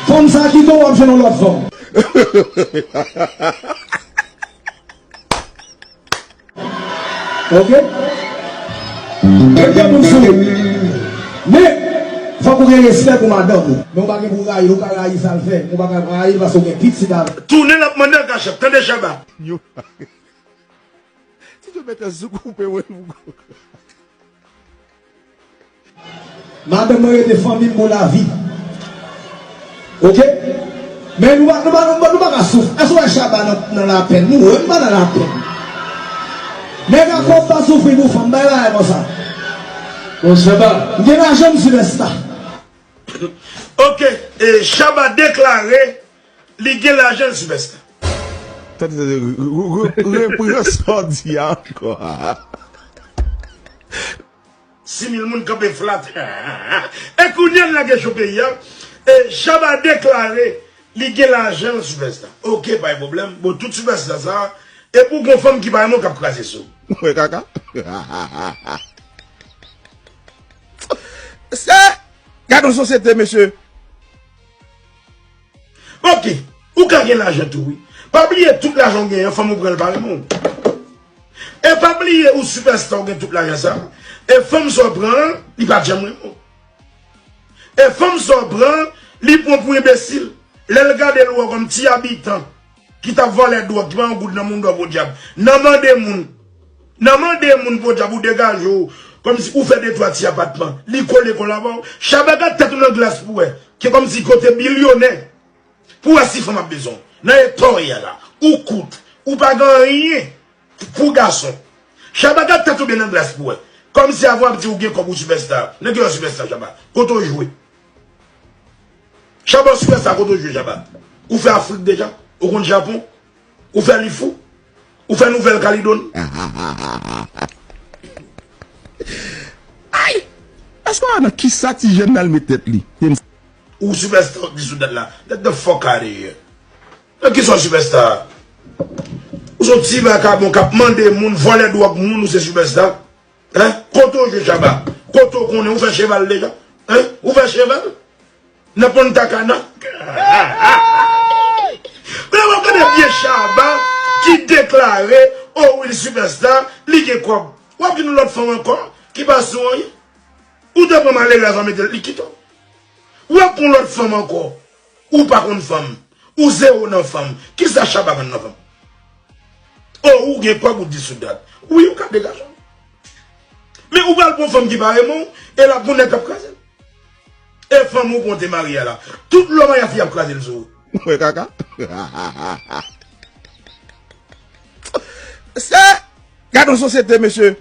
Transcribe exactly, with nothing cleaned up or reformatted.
Fanm sa kite w, w ap jwenn yon lòt fanm. Ok? Ebyen, moun sou. Men, fòk ou gen respè pou madanm ou. Men ou pa gen pou rayi, ou ka rayi sa l fè. Ou pa ka rayi l paske ou gen pitit avè l. Tounen l ap mande l kachèt. Tande Shabba. Yo. Ti Djo mèt sou koupe, wi. Madanm mwen rete fanmi m pou lavi. Ok? Men nou pa, nou pa, nou pa, nou pa ka souf. Èske w wè Shabba nan, nan lapenn? Nou wè m pa nan lapenn. Nèg a kòb pa soufri pou fanm, bay bagay konsa. Bon, Shabba. M gen lajan, m sipèsta. Ok, e Shabba deklare li gen lajan, l sipèsta. Tande, tande, re-, re-, re-, repran sa w di a ankò. Sis mil moun kanpe flat. E kounye a l lage cho peyi a. E Shabba deklare li gen lajan, l sipèsta. Ok, pa gen pwoblèm. Bon, tout sipèsta sa, e pou gon fanm ki pa renmen w k ap kraze sou. Wè kaka. Se, gade yon sosyete, mesye. Ok, ou ka gen lajan tou, wi. Pa bliye tout lajan w genyen, fanm ou pran l pa renmen w. E pa bliye ou sipèsta, ou gen tout lajan sa. E fanm sa w pran, li pa t janm renmen w. E fanm sa w pran, li pran w pou enbesil. Lè l gade l wè w kòm ti abitan ki t ap vòlè dwòg, ki pa yon goud nan moudon podyab. Nan mande moun, nan mande moun podyab ou degaje w, kòmsi ou fè de twa ti apatman. Li kole kòl avè w. Shabba gad tèt ou nan glas pou wè. Ki kòmsi kote bilyonè. Pou wè si fanm ap bezwen w. Nan eta w ye a la. Ou kout. Ou pa gen anyen pou gason. Shabba gad tèt ou byen nan glas pou wè. Kòmsi avan w ap di ou gen kòb ou sipèsta. Nèg yo sipèsta Shabba. Kote w jwe? Shabba w sipèsta kote w jwe Shabba? Ou fè Afrik deja? Ou konn Japon? Ou fè Lifou? Ou fè Nouvèl Kalidoni? Ay! Èske w wè nan kisa ti jèn nan al met tèt li? Ou sipèsta w di sou dat la. Get the fuck out of here. Nan kisa w sipèsta? Ou se yon ti vakabon k ap mande moun, vòlè dwòg moun, ou se sipèsta? Hein? Kote w jwe Shabba? Kote w konnen? Ou fè cheval deja? Hein? Ou fè cheval? Nan Punta Cana? Lè w ap gade vye Shabba ki deklare, oh wi, l sipèsta, li gen kòb. W ap jwenn yon lòt fanm ankò ki pa sou anyen. Ou te pran malerèz an mete l, li kite w. W ap pran lòt fanm ankò. Ou pa konn fanm. Ou zewo nan fanm. Kisa Shabba konn nan fanm? Oh, ou gen kòb ou di sou dat. Wi, ou ka degaje w. Men ou pral pran fanm ki pa renmen w, e l ap gon nèg k ap kraze l. E fanm ou pran te marye a la. Tout lòmay a fi ap kraze l sou ou. Wè kaka. Se, gade yon sosyete, mesye.